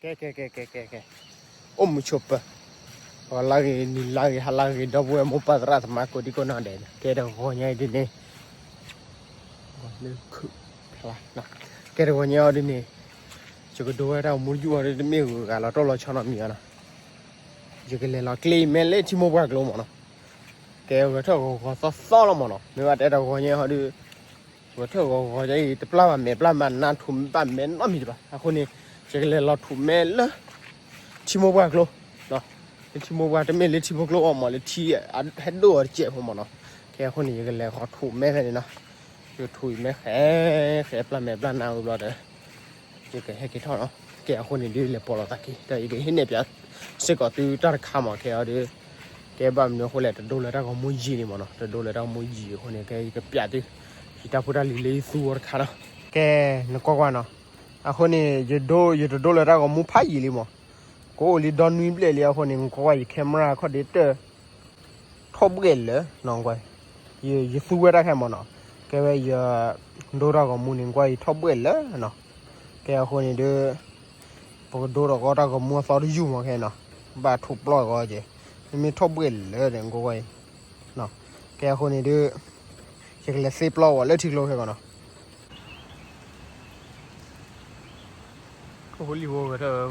ကဲ ကဲ ကဲ ကဲ ကဲ ကဲ အိၣ်မုာ်ဆိးပၢၤ, ဂီၤလၢဂ့ၤ နံၤလၢဂ့ၤ ဟါလၢဂ့ၤ ဒီပုၢ်ဝဲၢ်မိၢ်ပၢ်သရၣ်သမါ ကိးဒံကိးနီၢ်ဒဲး, ကဲတဂီၤညါအံၤဒ်န့ၣ်, လၢခုၣ်ဖျါ, ကဲတဂီၤညါအံၤဒ်န့ၣ်, ယကဒိဝဲတၢ်ဂီၤမူတယုၢ်အီၤဒီး တမ့ၢ်ဂုၤဂၤလီၤတိၢ်လီၤဆီနီတမံၤအီၤနီၤ, ယကလဲၤလီၤကျ့အံၤမဲလၢထံမိၢ်ပှၢ်ကျိမ့ၢ်နီၤ, ကဲဂဲၤထၢၣ်ဂီၤဂီၤသီသီလီၤမ့ၢ်နီၤ, မ့ၢ်ဘၣ်တဲတဂီၤညါအံၤဒီး ဂဲၤထၢၣ်ဂီၤဂီၤဒ်အံၤ တပျၢ်ဘၣ်မဲာ်ပျၢ်ဘၣ်နါ ထိးမဲာ်ဘၣ်မဲာ်နီတမံၤဘၣ်. အဃိန့ၣ် ယကလဲၤလီၤထိးမဲလၢ ထံမိၢ်ပှၢ်ကျိ, လၢထံမိၢ်ပှၢ် တမ့ၢ်လၢထံဖိကျိအီၤမး လၢထံဟဲဒိၣ်အီၤတစဲးဖိမ့ၢ်နီၤ. ကဲအဃိန့ၣ် ယကလဲၤဃီၤထိးမဲဖဲန့ၣ်နီၤ, ယကထိးအံၤမဲဃဲ ဃဲပျၢ်မဲာ်ပျၢ်နါဝံၤဘျီဒီး ယကဟဲက့ၤထီၣ်နီၤ. ကဲအဃိန့ၣ်ဒုး လဲၤပိာ်လီၤသးက့ၤ ဒီးယကဟ့ၣ်နဲၣ်ပၠးစ့ၢ်ကီးသုတၢ်တခါမး ခဲအံၤဒီး ကဲဘၣ်မနုၤအဃိလဲၣ် တဒိလၢတၢ်ဂီၤမူယံာ်န့ၣ်မ့ၢ်နီၤ, တဒိလၢတၢ်ဂီၤမူယံာ်အဃိန့ၣ် ကဲယကပၠးသု ယတၢ်ဖိတၢ်လံၤလၢယသူအီၤတခါနီၤ. ကဲ နကွၢ်ကွၢ်နီၤ, အဃိန့ၣ် ယဒိ ယတဒိလၢတၢ်ဂီၤမူဖးယံာ်လံမး, ကအိၣ်လံဒီနွံဘျဲၣ်လံအဃိန့ၣ် နကွၢ်ကွၢ် ယ camera ခီၣ်ဒ့တၢၢ် ထီၣ်ဘှဲၣ်လၢာ်နီၤ, ယသူဝဲတၢ်ခဲမ့ၢ်နီၤ, ကဲဝဲယ ဒိတၢ်ဂီၤမူန့ၣ် နကွၢ်ယထီၣ်ဘှဲၣ်လၢာ်နီၤ. ကဲအဃိန့ၣ်ဒီး ပကဒိထီၣ်ကီးတၢ်ဂီၤမူအသီတယုၢ်မးခဲနီၤ, ဘၣ်ထိး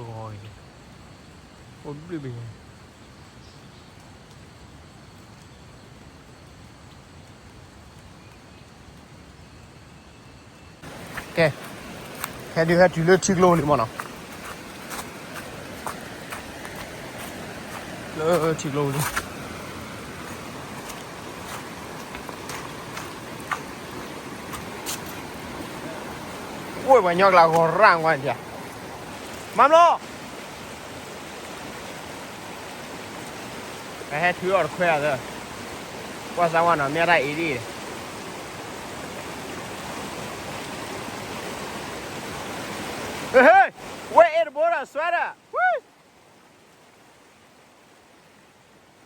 ပျီၢ်ကီးက့ၤ, မ့မ့ၢ်ထီၣ်ဘှဲၣ်လၢာ်ဒီး နကွၢ်ကွၢ်အံၤ, ကဲအဃိန့ၣ်ဒီး ယကလဲၤသ့ပျီဝဲလၢထံကျိခဲကီးနီၤ. အိၣ်လံဝဲဂဲၤထၢၣ်ဂီၤအံၤ, အိၣ်ဘျုးဘ့ၣ် ကဲ, ဟဲဒုးဟဲတုၤလၢထံကျိလံမ့ၢ်နီၤ, လၢထံကျိလံ. အိၣ်ပှၤညီကျါဂီၤရၣ်ကွၢ်ဒၣ်, မၤမလီၤ ပဟဲထုးအီၣ်တခွဲအသး, ကွၢ်စၢ်ဝါနီၤ မ့ၢ်တၢ်အံၤဒ်အံၤ, ဟ့ၣ်, ဝဲအဲၣ်တဘိဒီး ဆွဲဒၣ်,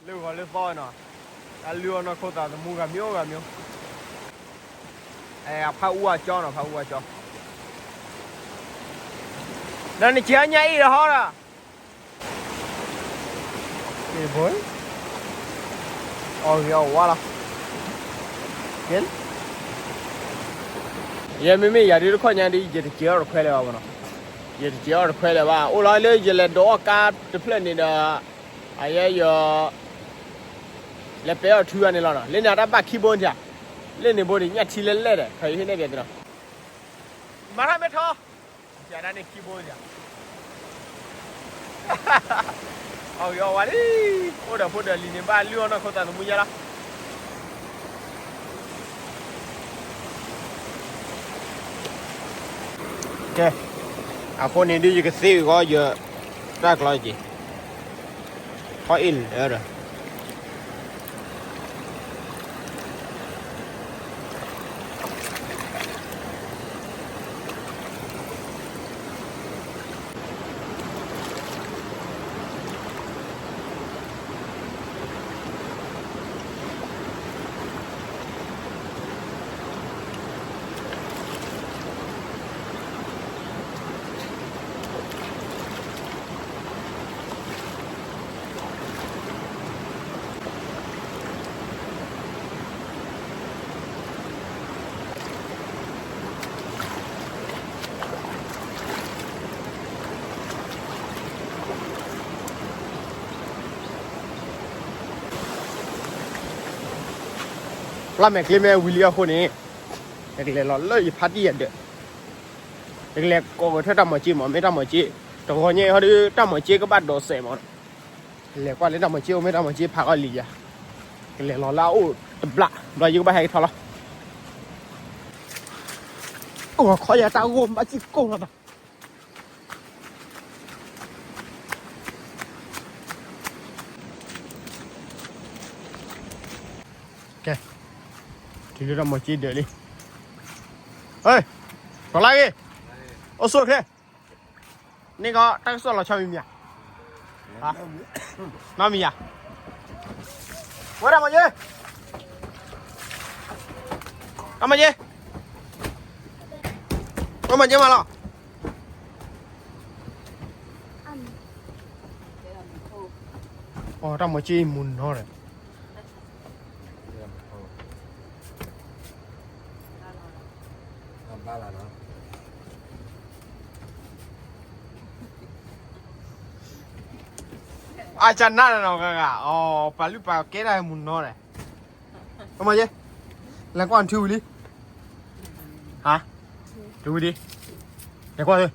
လၢဂီၤလၢသီနီၤ, တၢ်လုၢ်အီၣ်နီၢ်ခိသးသမူဂၤမျိုးဂၤမျိုး, အဖးအူအကၠီနီၤ ဖးအူအကၠီ, ဒီးနကဲညါအံၤဒီးဟီဒီး အီၣ်ဂ့ၤအီၣ်ဝါလီၤ. ယဲမ့မ့ၢ်ယၤဒုးတခီညါဒ် ယတကဲအီၣ်တခွဲလၢၤဘၣ်နီၤ, ယတကဲအီၣ်တခွဲလၢၤဘၣ်, အိၣ်လီၤလၢယလဲၤဒိးအီၣ်ကါတဖျၢၣ်န့ၣ်ဒီး, အယဲယ လဲၤပဲအီၣ်ထုဂၤန့ၣ်လီၤနီၤ, လၢန့ၣ်အတၢ်ဘၣ်ခံဘိန့ၣ်, လၢန့ၣ်ဘိန့ၣ် ညၣ်ထံလဲၣ်လဲၣ်ဒီး ခီယဟ့ၣ်နဲၣ်ပၠးသုနီၤ, မၤတၢ်မ့ၢ်ထီ ယဒၣ်န့ၣ်ခံဘိန့ၣ်, အီၣ်ဂ့ၤအီၣ်ဝါလံ, အိၣ်ဒီးဖိဒီးလံၤန့ၣ် ဘၣ်လုၢ်အီၣ်နီၢ်ခိသးသမူညါလီၤ. ကဲ, အဃိန့ၣ်ဒုးယကသ့ဂီၤယ တၢ်ကျီက့ၤ, ထီၣ်အ့ၣ်လၢာ်ဒီး ပျၢ်မဲာ်ကျ့မဲာ်ဝံၤလံအဃိန့ၣ်, ယကလဲၤလီၤလၢယဖါတံၢ်ယၤဒၢး, ယကလဲၤကိးကထၢၣ်တၢ်မၤစ့မး မ့ၢ်တၢ်မၤစ့, တဂီၤညါအံၤဟီဒီး တၢ်မၤစ့ကဘၣ်ဒိးစဲးမး, လဲၤကွၢ်လၢတၢ်မၤစ့အိၣ် မ့ၢ်တၢ်မၤစ့ဖးအီၣ်လံယၤ, ကလဲၤလီၤလၢအအိၣ်တဘျီ ဘျီယကဘၣ်ဟဲက့ၤထီၣ်လီၤ. အိၣ်ခီယၤတၢ်ဂိၢ်ဘၣ်စံၣ်ကိၢ်လီၤဘၣ်. ကဲ, တုၤလၢတၢ်မၤစ့ဒၢးလံ, ဟဲ, ကလါဂ့ၤ, အိၣ်ဆိၣ်ချ့, န့ၣ်ကီး တၢ်ကစီၣ်လီၤဆီမံၤမံၤဧါ, နီတမံၤဧါ, ဝဲတၢ်မၤစ့, တၢ်မၤစ့, ဝဲမၤစ့မးလီၤ. အိ တၢ်မၤစ့အံၤမူနီၤဒီး အကနၣ်နီၤဂၤဂၤ အိ ပှၤလုၢ်ပှၤကဲတၢ်မူနီၤဒီး မၤက့, လဲၤကွၢ်နထံဝံၤလံ, ဟါ, ထံဝံၤလံ, လဲၤကွၢ်,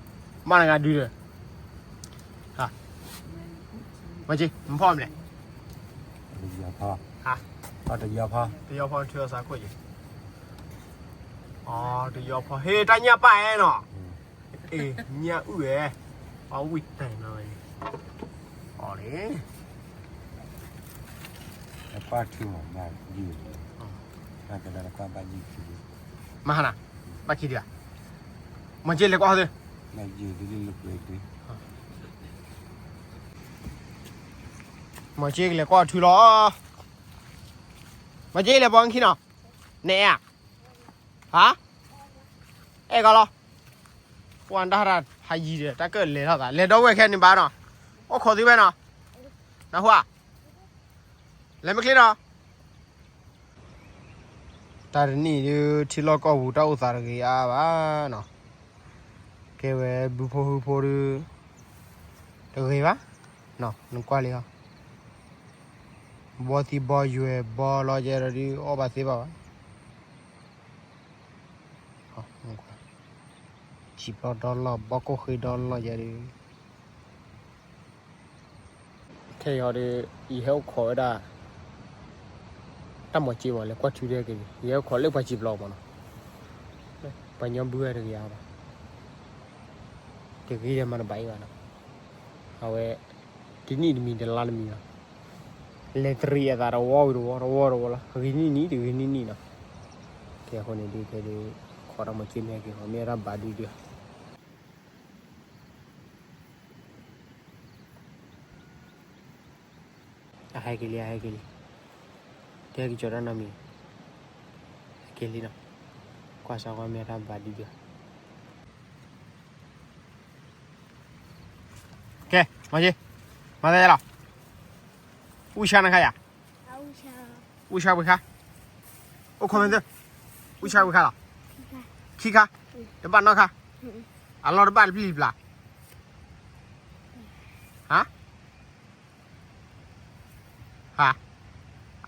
မၤနဂၤဒုဒီး, ဟါ, မၤက့, မဖီၣ်မလဲၣ်, ဟါ, တယီဖီ, တယီဖီနထံအီၣ်စးခိၣ်က့, တယီဖီ ဟ့ၣ် တၢ်ညၣ်ပၢ်အဲၣ်နီၤ, အ့ၣ် ညၣ်အုၣ်အဲၣ်, အဝံၣ်တၢ်နီၤ, အီၤလံ ကွၢ်ထံမး, မၤဟါနၤ, ဘၣ်ခံဒံးဧါ, မၤက့ဒံးဧါ, မၤက့လဲၤကွၢ်ဟီသု, မၤက့ကလဲၤကွၢ်ထံလီၤ, မၤက့လဲၤပိာ်ခံနီၤ, နဲဧါ, ဟါ, အဲၣ်ကီလီၤ, ပှၤတၢ်ဟးရၣ်ဖးယံၤဒီး တၢ်ကၢၣ်လဲၤထီၣ်သး လဲၤဒီဝဲၢ်ခဲန့ၣ်ဘၣ်နီၤ, အိၣ်ခိးသ့ဝဲနီၤ, နဟူဧါ လဲၤမ့ၢ်ချ့နီၤ, တၢ်တနံၣ်ဒုး ထံလီၢ်ကီၢ်ပူၤတၢ်အိၣ်သးတဂ့ၤအါဘၣ်နီၤ, ကဲဝဲဘုဖိဟုဖိဒုး တဂ့ၤဘၣ်, နကွၢ်လံဟီ, ဘီသံဘီယွဲၢ်ဘီလီၤယဲဒီးဒုး အီၣ်ဘၣ်သ့ဘၣ်ဘၣ်, စံာ်ပျီဒီလီၢ် ဘီကိၢ်ဃ့ဒီလီၢ်ယဲဒုး ခဲအံၤဟီဒီး ယဟဲအိၣ်ခိးဝဲဒၣ် တၢ်မၤစ့မး လဲၤကွၢ်ထံဒဲက့ၤန့ၣ် ယဟဲအိၣ်ခိးလၢပှၤစံာ်ပျီမးနီၤ, ပှၤညီဘုဝဲတဂ့ၤအါဘၣ်, တဂ့ၤဒီးမၤတဘၣ်အံၤဘၣ်နီၤ, အဝဲ တနံၣ်တမံၤတလါတမံၤလီၤ, လဲၤတရံးအသးတဝီဝံၤတဝီ တဝီတဝီလီၤ, ဂ့ၤနံၣ်နံၣ်တဂ့ၤနံၣ်နံၣ်နီၤ, ကဲအဃိန့ၣ်ဒုး ကဲဒုး ခိးတၢ်မၤစ့မ့ၢ်ဟဲက့ၤ မ့ၢ်ဝဲဒၣ်ဘၣ်ဒုဒု အဟဲက့ၤလံ အဟဲက့ၤလံ, တဲက့ၤကၠီၤတၢ်နီတမံၤ, ဟဲက့ၤလံနီၤ, ကွၢ်စၢ်ကွၢ်မ့ၢ်တၢ်ဘၣ်ဒုဒု, ကဲ မၤက့, မၤသးယလီၤ, အူၣ်ဆါနခါယၤ, အူၣ်ဆါပှဲၤခါ, အိၣ်ခိးမ့ၢ်သ့, အူၣ်ဆါပှဲၤခါလီၤ, ခံခါ, တဘၣ်နီတခါ, အလီၢ်တဘၣ်တပျံၤတပျၢ်, ဟါ ဟါ,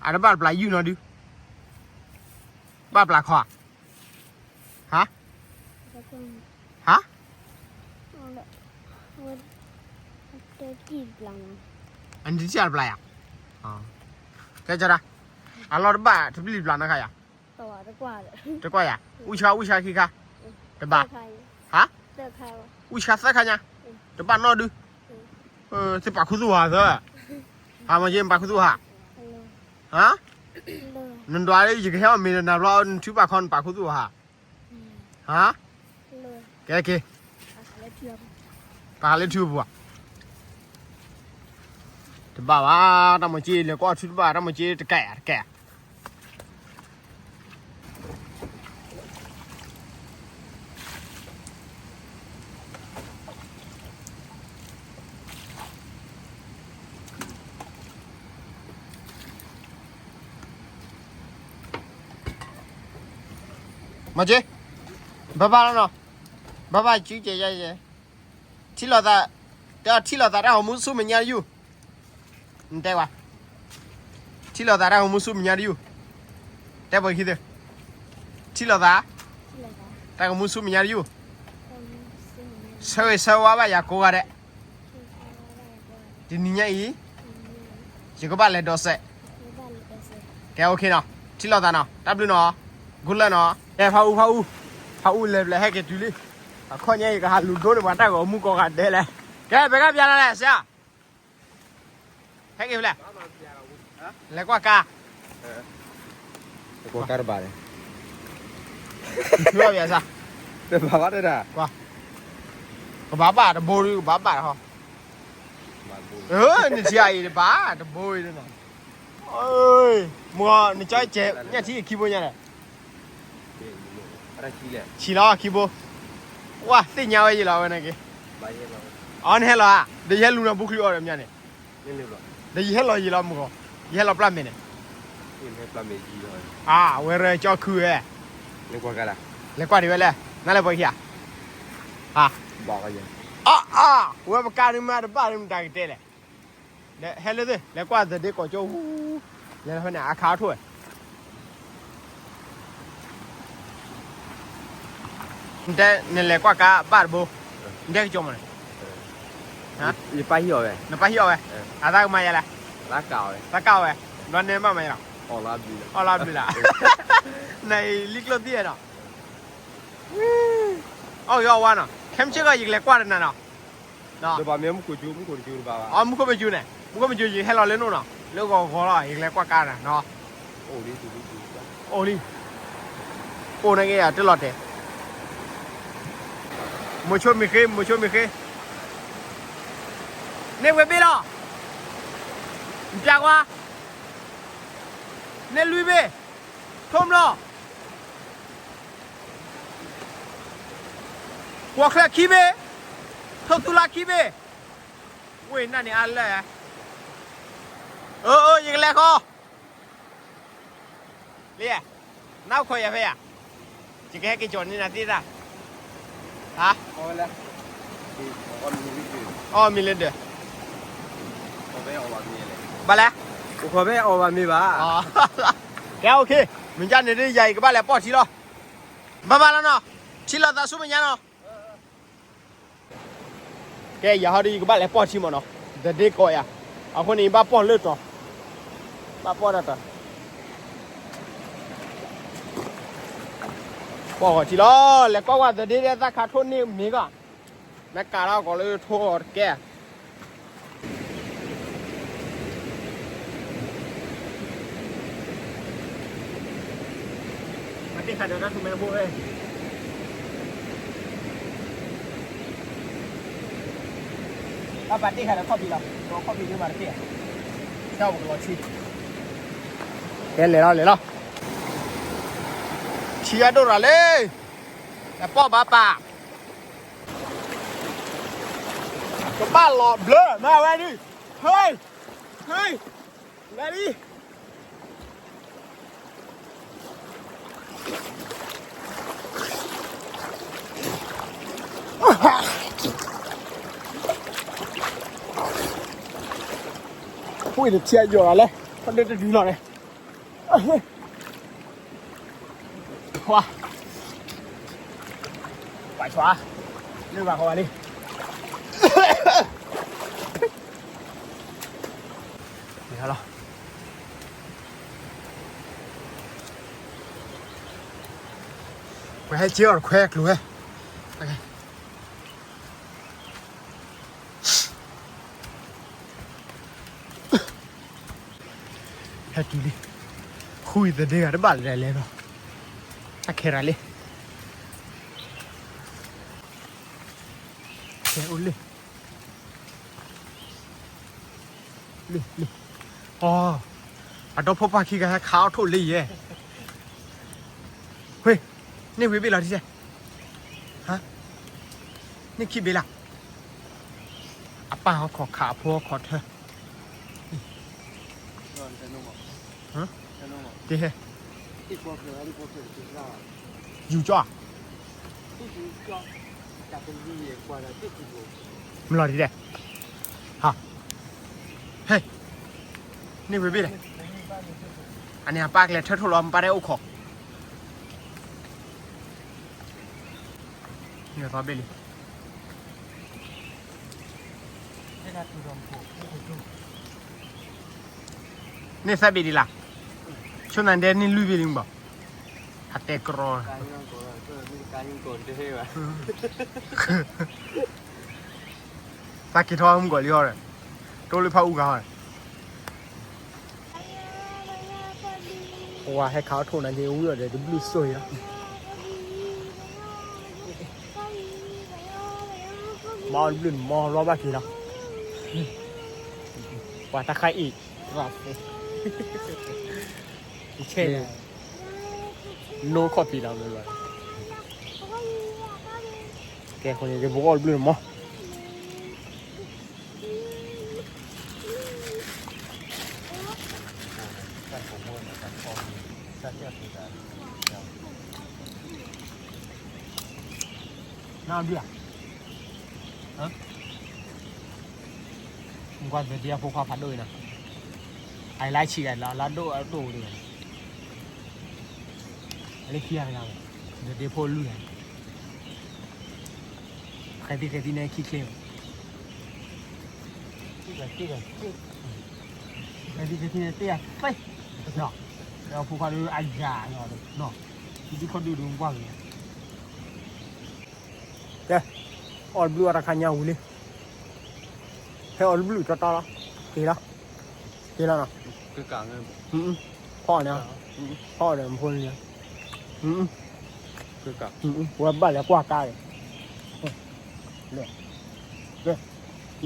အတဘၣ်တပျၢ်ယုၢ်နီၤဒု, ဘၣ်ပျၢ်ခီဧါ, ဟါ, ဟါ, အနတပျၢ်တပျၢ်ယၤ, ကဲကၢ်ဒၣ်, အလီၢ်တဘၣ်တပျံၤတပျၢ်နီတခါယၤ, တကွၢ်ယၤ, အူၣ်ဆါအူၣ်ဆါခံခါ, တဘၣ်, ဟါ, အူၣ်ဆါသၢခါညါ, တဘၣ်နီၢ်ဒု, သုပာ်ခူသူၣ်ဟးသၢ, ဟါမၤက့ ပာ်ခူသူၣ်ဟး, ဟါ, နဒွးလၢယကဟဲအီၣ်မ့ၤနၤဘျီ နထုပာ်ခီနပာ်ခူသူၣ်ဟး, ဟါ, ကဲက့ၤ, ပာ်လၢထံပူၤ, တဘၣ်ဘၣ်, တၢ်မၤက့လဲၤကွၢ်ထံတဘၣ်, တၢ်မၤက့တကဲဧါ တကဲဧါ. မၤက့, ဘၣ်ဘၣ်လီၤနီၤ, ဘၣ်ဘၣ်ကၠူကဲယဲယဲ, ထံၣ်လိာ်သး, တဲအီၤထံၣ်လိာ်သးတၢ်ဂီၤမူဆူမဲာ်ညါတယုၢ်, နတဲဝဲ, ထံၣ်လိာ်သးတၢ်ဂီၤမူဆူမဲာ်ညါတယုၢ်, တဲပှဲၤခံသ့, ထံၣ်လိာ်သး, တၢ်ဂီၤမူဆူမဲာ်ညါတယုၢ်, ဆၢဂ့ၤဆၢဝါဘၣ်ယၤကိးဂၤဒဲး, တနံၤညါအံၤ, ယကဘၣ်လဲၤဒိးစဲး, ကဲ OK နီၤ, ထံၣ်လိာ်သးနီၤ, တၢ်ဘျုးနီၤ, good luck နီၤ, ကဲ ဖးအူ ဖးအူ, ဖးအူလဲၤဘျဲၣ်ဟဲက့ၤတုၤလံ, အခီၣ်ညါအံၤကဟးလူၤဒိန့ၢ်ပှၤတၢ်ဂီၤမူကိးဂၤဒဲးလဲၣ်, ကဲ ပကဘၣ်ပျဲလီၤလဲၣ် ဆရာ ဟဲက့ၤဖဲလဲၣ်, လဲၤကွၢ်ကါ, ကွၢ်ကါတဘၣ်န့ၣ်, တဘၣ်ဘၣ်တဲဒၣ်, ကဘၣ်ဘၣ်တဘိဒီး ကဘၣ်ဘၣ်ဟီ, နထံၣ်အံၤတဘၣ်တဘိအံၤနီၤ, မိၢ်နကၠီကဲးညၣ်ထံခံဘိညါလဲၣ်, ဆံးလီၤခံဘိ, ဝါ သ့ၣ်ညါဝဲယလီၤဝဲန့ၣ်က့ၤ, ဘၣ်ယဲလီၤ အီ နဟဲလီၤဧါ, ဒီးယဟဲလူၤနၤဘိချံအီၤဒီးမ့ၢ်န့ၣ်, ဒီးယဟဲလီၤယံၤလီၤမုၢ်ဂီၤ, ယဟဲလီၤပျၢ်မ့ၢ်န့ၣ်, အဝဲရၢကၠီခုဝဲ, လဲၤကွၢ်ဒံးဝဲလဲၣ်, နလဲၤပှဲၤခံဧါ, အါ, ဝဲပကါဒုးမးတဘၣ်ဒုးမတၤကတဲလဲၣ်, ဟဲလၢသ့ၣ် လဲၤကွၢ်သဒ့ကိးကၠိဟူ, လဲၤဖဲန့ၣ် အခါအထီၣ်ဝဲ နတဲနလဲၤကွၢ်ကါဘၣ်တဘိ, နတဲကကၠီမးန့ၣ်, ယပၢ်ဟံၣ်အီၤဝဲ, နပၢ်ဟံၣ်အီၤဝဲ, အသးကမၤယၤလဲၣ်, သးကၣ်ဝဲ, ဘျီန့ၣ်ဘၣ်မၤယၤလီၤ, အီၣ်လီၤဘျုးလီၤ, နအံၤလံကျိၣ်သံၣ်နီၤ, အီၣ်ဂ့ၤအီၣ်ဝါနီၤ, ခဲမုၢ်ဆ့ၣ်ကီး ယကလဲၤကွၢ်တနၤနီၤ, မူခိၣ်ဘ့ၣ်ကၠူန့ၣ်, မူခိၣ်ဘ့ၣ်ကၠူ ယဟဲလီၤလၢနအိၣ်နီၤ, လၢဂီၤဂီၤလီၤ ယကလဲၤကွၢ်ကါနၤနီၤ, အိၣ်လံ, အိၣ်နာ်က့ယတလီၤတဲာ်, မိၤဆိမ့ၢ်ဃ့, မိၤဆိမ့ၢ်ဃ့, န့ၢ်ဝဲဘ့ၣ်လီၤ, နပျးကွၢ်, န့ၢ်လွံၢ်ဘ့ၣ်, ထိၣ်မျီၢ် ကွီၢ်ချၢၣ်ခံဘ့ၣ်, ထိၣ်သူလါခံဘ့ၣ်, ဝ့ၢ်နၢ်န့ၣ်အါလၢ, အၢ အၢ ယကလဲၤဃီ, လံ, နအိၣ်ခိးယၤဖဲယၤ, ယကဟဲက့ၤကၠီၤန့ၢ်နၤသ့တၢ်, ဟါ, အီၣ်မ့ၤလၢဒၢး, ဘၣ်လဲၣ်, အိၣ်ခိးဖဲအီၣ်ဘၣ်မ့ၤဘၣ်, ကဲ OK, မ့ၢ်ကန့ၣ်ဒ်ယၤအံၤကဘၣ်လဲၤပီၢ်ထံလီၤ, ဘၣ်ဘၣ်လီၤနီၤ, ထံလီၤသးဆူမဲာ်ညါနီၤ ကဲ ယၤဟီဒ်ယကဘၣ်လဲၤပီၢ်ထံမးနီၤ, သဒ့ကိးယၤ, အဃိန့ၣ် ယဘၣ်ပီၢ်လၢတီၤ, ဘၣ်ပီၢ်တၢ်တီၤ, ပီၢ်ဂီၤထံလီၤ, လဲၤကွၢ်ကွၢ်သဒ့ဒ်သးခးထိၣ်န့ၢ်မ့ၤကီး, မ့ၢ်ကးလီၤကီးလၢထိၣ်အီၤတကဲ ပာ်တ့ၢ်ဃာ်ဒီးခီၣ်ဖံးလီၤ, ဒီးခီၣ်ဖံးဒ်မးတက့ၢ်, ဆၢပကလီၤဆံ, ကဲလဲၤလီၤလဲၤလီၤ, ထံအဒိၣ်ရၤလံ, တပီၢ်ဘၣ်ပာ်, ကဘၣ်လီၤဘျၢမးဝဲဒုး, ဟဲ, ဟဲ, လၢလံ ဝ့ၢ်တထံၣ်အယိာ်လီၤလဲၣ်, ခီဒၢတဒုလီၤန့ၣ်, ပှၤ, ပှၤ, လၢဘၣ်ဃီဘၣ်လံ, လီၤ ပှၤဟဲက့ၤအီၤတခွဲကျိၤဝဲ, ဟဲတုၤလံ, ဃုသဒ့ဂၤတဘၣ်လဲၤလဲၤလီၤ, အခဲရၤလံ, ကဲအိၣ်လံ လံ, လံ, အီ, အဒီဖိပၢ်ခံဂၤဟဲခးအီၣ်ထိၣ်လံယဲ, ဝ့ၢ်, န့ၢ်ဝ့ၢ်ဘ့ၣ်လီၤဒ်လဲၣ်, ဟါ, န့ၢ်ခံဘ့ၣ်လၢ်, အပၢ်ဟီခီၣ်ခးအဖိဟီခီၣ်ထၢ, တဟဲ, ယူၤကၠီ, မလီၤဒ်လဲၣ်, ဟါ, ဟဲ, န့ၢ်ဝ့ၢ်ဘ့ၣ်လဲၣ်, အန့ၣ်အပၢ်ကလဲၤထၢထိၣ်လီၤ မပၢ်တအိၣ်ခိး, န့ၢ်သီဘ့ၣ်လံ န့ၢ်သၢဘ့ၣ်ဒံးလၢ်, ဆိနၤဒဲန့ၢ်လွံၢ်ဘ့ၣ်လံဘၣ်, အတဲကရီ, သးက့ၤထီၣ်မုၢ်ကီၢ်လံဟီဒီး, တိၢ်လၢဖးအူဂၤဟီဒီး, ပှၤဟဲခးအီၣ်ထိၣ်နၤက့ၤ ဝံၤအီၤဒီးတဘျုးစိၤအံၤလီၤ, မၤအီၣ်တဘျုးန့ၣ် မၤလီၤဘၣ်က့ၤလီၤ, ပှၤတၢ်ခါအံၤ, ဆဲး, နိခီၣ်ဖံးလီၤမ့ၢ်ဘၣ်, ကဲဃိန့ၣ် ယဘှီအီၣ်တဘျုးန့ၣ်မၤ နဘျုးဧါ, ကွၢ်သဒံးအဖိခွါဖးဒိၣ်အံၤနီၤ, အလါဆံးဂၤလီၤ လါဒိၣ်အဒိၣ်ဒံး, အလၢခံဂၤတဂၤ, သဒံးဖိလွံၢ်ဂၤ, ဃဲၤသံဃဲၤသံန့ၣ်ခံချ့, ဃဲၤသံဃဲၤသံန့ၣ်တ့ၢ်အသ့, ဒီးဖိခွါဒုးအယၤလီၤ, ဒုးခီဒုးဒုးကွၢ်ဂ့ၤ ကဲ, အီၣ်တဘျုးအီၣ်တခါညါဝံၤလံ, ဟဲအီၣ်တဘျုးတီတီလီၤ, က့ၤလီၤ, က့ၤလီၤနီၤ, ဖီၣ်န့ၣ်, ဖီၣ်န့ၣ် မဖိန့ၣ်, ဝဲဘၣ်လဲၤကွၢ်ကါဒီး,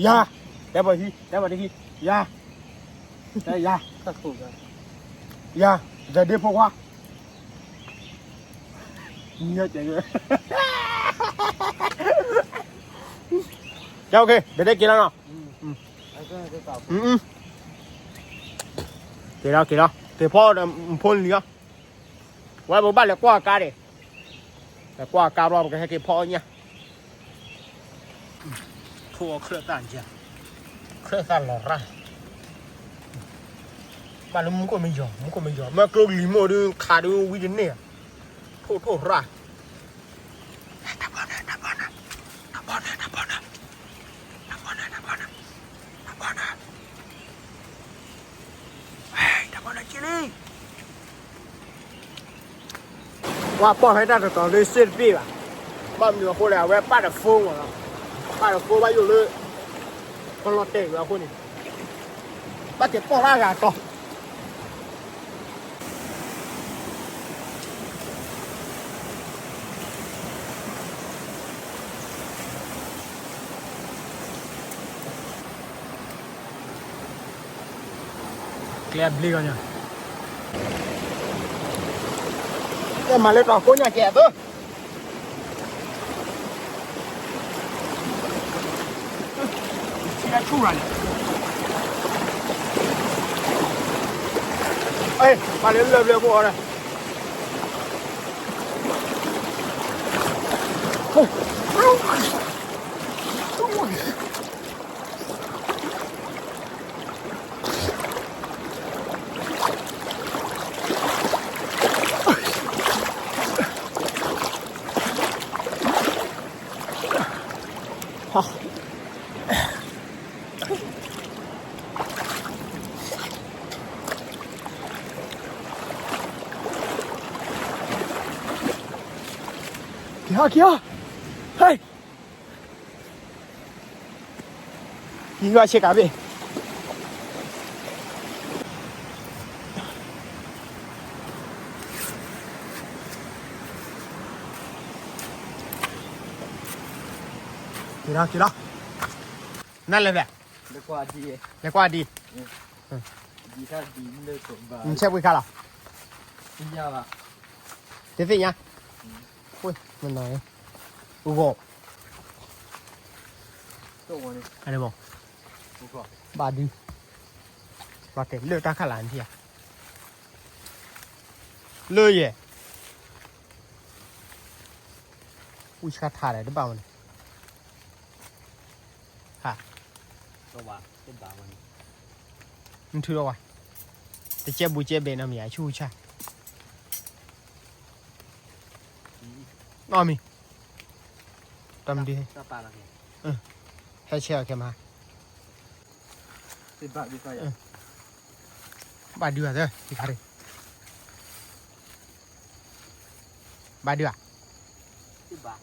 ယၤ, တဲပှၤဟံ, တဲပှၤတဟံ, ယၤ, ယၤ, ယၤ, သဒံးဖိခွါ ကဲ OK, ဒီးတဲက့ၤလီၤနီၤ, က့ၤလီၤ က့ၤလီၤ က့ၤဖီၣ်ဒီး ဖိလံၤလီၤ, ဝဲပကဘၣ်လဲၤကွၢ်ကါဒံး, လဲၤကွၢ်ကါဘျီ ပကဟဲက့ၤဖီၣ်အီၣ်ညၣ် ထိၣ်အီၣ်ချၢၣ်သၣ်, ချၢၣ်သၣ်လီၤရၣ်, ဘၣ်လၢမူခိၣ်မ့ၢ်ယီၤ မူခိၣ်မ့ၢ်ယီၤ မ့ၢ်ကျိလံၤမိၢ်ဒုးခးဒုးဝံတန့ၢ်, ထိၣ်ထိၣ်ရၣ်, တၢ်ဘီနၢ် တၢ်ဘီနၢ်, တၢ်ဘီနၢ် တၢ်ဘီနၢ်, တၢ်ဘီနၢ် တၢ်ဘီနၢ်, တၢ်ဘီနၢ်, တၢ်ဘီနၢ်က့လံ ပှၤပီၢ်ဖဲတၢ်တတီၤလၢစ့ၢ်တပ့ၢ်ဘၣ်, ဘၣ်မနုၤအဃိလဲၣ် အဝဲပာ်ဒီး phone မးလီၤ, ပာ်ဒီး phone ဘၣ်ယိၣ်လၢ ကလီၤတဲာ်ဝဲအဃိန့ၣ်, ဘၣ်က့ၤပီၢ်လၢအဂၤတီၤ ကျဲအဘျ့ကီညါ, ကဲမၤလၢတီၤကိးညါကဲအသိး, ဆူရၤန့ၣ်, မၤလၢလၢၢ်ဘျဲၣ်ဖိအီၤဒီး က့ၤဟီ က့ၤဟီ ဟဲ, က့ၤဟီဆ့ကၤဘ့ၣ်, က့ၤလီၤ က့ၤလီၤ, နလဲၤဖဲ, လဲၤကွၢ်ဒံး, နဆဲးပှ့ၤခါလီၤ, တသ့ၣ်ညါ, ဂီၤ, ဘၣ်ဒု, လီၤတဲာ်လၢတၢ်ခၣ်လၤနထံၣ်ဧါ, လၢယဲၢ် ဝံၢ်ဆှါထါဒီးတဘၣ်ဝဲန့ၣ်, ဟါ, နထုးလီၤဝဲ, တကဲဘူးကဲဘဲနီတမံၤ အဆူၣ်ဆၣ်, နီတမံၤ, တမံၤဒု, ဟဲဆဲးအီၤခဲမး, ဘၣ်ဒုဂၤသၢ, ဘၣ်ဒုဧါ,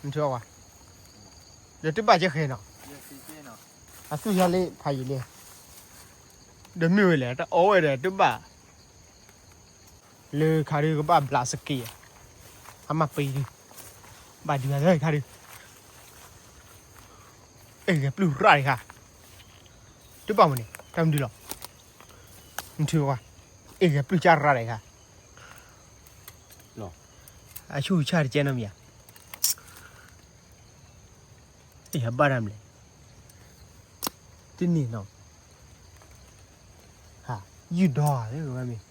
နထုးလီၤဝဲ, ဒီးတဘၣ်ကဲဃဲၤနီၤ, အသူၣ်ယါလၢဖးယံာ်လံ, ဒီးမ့ၢ်ဝဲလဲၣ် တအီၣ်ဝဲဒီးတဘၣ် လၢခါဒုကဘၣ်ဘျးစက့ၢ်, အမၤပှဲၤဒု, ဘၣ်ဒုဂၤသၢခါဒု, အဲၣ်ဂဲၤပျုၢ်ရၣ်တခါ, တဘၣ်မနုၤန့ၣ် တၢ်မနုၤလီၤ, နထုးဝဲ, အဲၣ်ဂဲၤပျုၢ်ကၢ်ရၣ်တခါ, အဆူၣ်ဆၣ်တကဲနီတမံၤဧါ, အဲၣ်ဘၣ်တၢ်မလဲၣ်, တန့ၢ်နီၤ, ဟါ, ယုၢ်ဒီဧါ, ဝဲမ့ၢ်,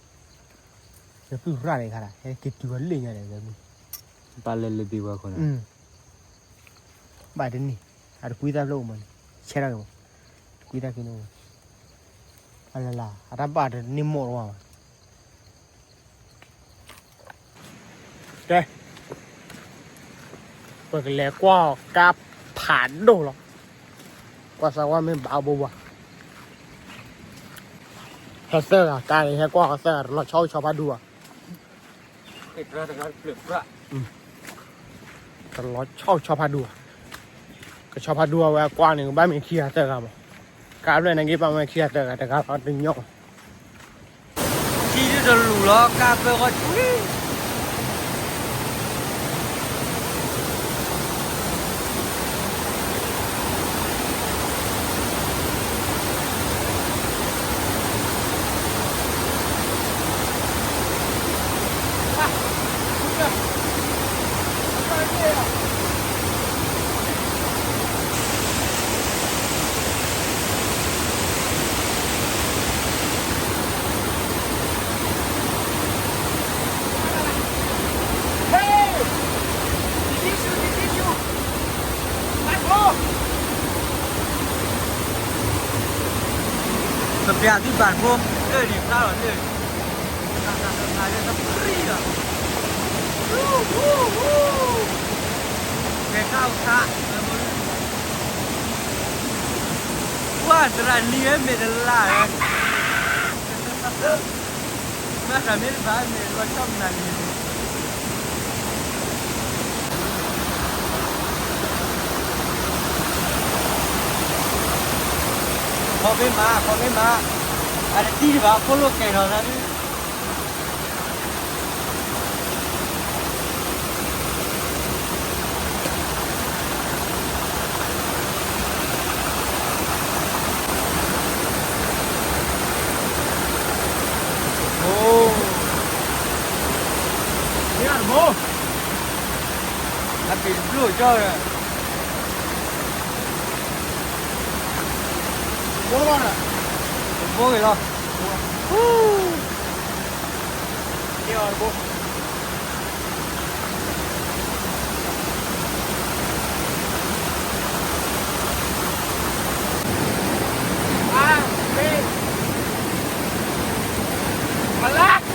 ဂဲၤပျုၢ်ရၣ်တခါဒၣ် ဟဲက့ၤတုၤဝဲလၢညါဒီး ဝဲမ့ၢ်, ဘၣ်လဲၤလၢဒံးဝဲအဃိန့ၣ် ပာ်တန့ၢ်, အတကွံသၣ်ဖျၢၣ်အိၣ်မးန့ၣ်, ဆဲးထီၣ်က့ၤမး, တကွံသၣ်ဖျၢၣ်န့ၣ်အိၣ်မး, အလၢ်လၢ် အတၢ်ပာ်တန့ၢ်မိၢ်တဝါဘၣ်. ကဲ, ပကလဲၤကွၢ်ကါဖးဒိၣ်လီၤ. ကွၢ်စၢ်ဝါမ့ၢ်ဘၣ်အဘိဘၣ်, ဟဲသၢဂၤ, ကါန့ၣ် ဟဲကွၢ်သၢဂၤ တလီၤဆီအိၣ်ဆီဖးဒူဧါ. တလီၤဆီအိၣ်ဆီဖးဒူဧါ. ကဆီဖးဒူအဝဲအကွၢ်န့ၣ် ကဘၣ်မ့ၢ်ခံဂၤသၢဂၤမး. ကါဖျၢၣ်န့ၣ်က့ၤဘၣ်မ့ၢ်ခံဂၤသၢဂၤ တဂၤလီၤတညီဘၣ်. ထံဒုးတလူၤလီၤ ကါပၢဃီဆူလံ. ပပျးသုဘၣ်ဖိ, လၢၢ်န့ၣ်ဖျါလီၤလၢၢ်န့ၣ်, တၢ်သးတၢ်သးလၢတပျံၤလီၤ, ကဲခါခါ, ကွၢ်သရၣ်နံၤဝဲမ့ၢ်တလၢ်ဝဲ, မ့ၢ်သးမ့ၢ်တဘၣ်မ့ၢ်လီၤဆီမနၤန့ၣ် ခီမ့ၢ်မး ခီမ့ၢ်မး, အတသံတဘၣ် ဖိလိၣ်ကဲၤထီၣ်သးဒုး. အပ့ၤတဘျိၣ်ကၠီ, တဘိဂ့ၤလီၤ.လၢ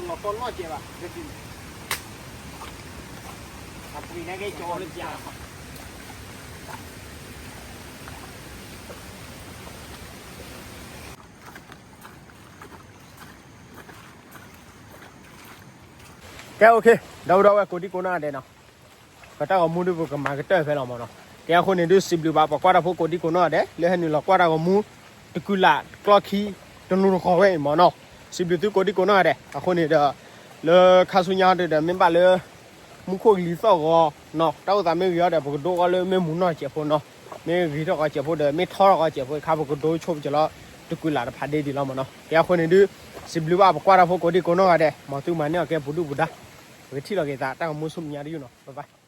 တလီၤတီၢ်နီၢ်ကဲးဘၣ် ကဲ ကဲ okay, ဒီပုၢ်ဒီဝဲၢ်ကိးဒံကိးနီၢ်ဂၤဒဲးနီၤ, ပတၢ်ဂီၤမူဒုးပကမၤကတၢၢ်ဖဲလီၤမၢ်နီၤ. ကဲအဃိန့ၣ်ဒုး စံးဘျုးဘၣ်ပှၤကွၢ်တၢ်ဖိကိးဒံကိးနီၢ်ဂၤဒဲး လၢဟဲနုာ်လီၤကွၢ်တၢ်ဂီၤမူ တကုလးတကျီခံ တနူတဃီၤဝဲအံၤမၢ်နီၤ. စံးဘျုးသုကိးဒံကိးနီၢ်ဂၤဒဲး. အဃိန့ၣ်ဒီး လၢခါဆူညါဒုးဒီး မ့ၢ်ဘၣ်လၢ မူခိၣ်ကလံၤသီၣ်ဂီၤနီၤ, တၢ်အိၣ်သးမ့ၢ်ဂ့ၤအီၤဒီး ပကဒိအီၤလၢမ့ၢ်မူနီၢ်စဲးဖိနီၤ, မ့ၢ်ဂ့ၤထီၣ်ဂီၤစဲးဖိဒီး မ့ၢ်ထီထီၣ်ဂီၤစဲးဖိအခါ ပကဒိဆိပကလီၤ တကုလးတဖးဒ့ဒံးလီၤမၢ်နီၤ. ကဲအဃိန့ၣ်ဒုး စံးဘျုးဘၣ်ပှၤကွၢ်တၢ်ဖိကိးဒံကိးနီၢ်ဂၤဒဲး မ်သုမၤန့ၢ်အီၤကဲပူၤဒုၣ်ပူၤဒါ, ပကထံၣ်လီၤက့ၤသးတၢ်ဂီၤမူဆူမဲာ်ညါတယုၢ်နီၤ, bye bye.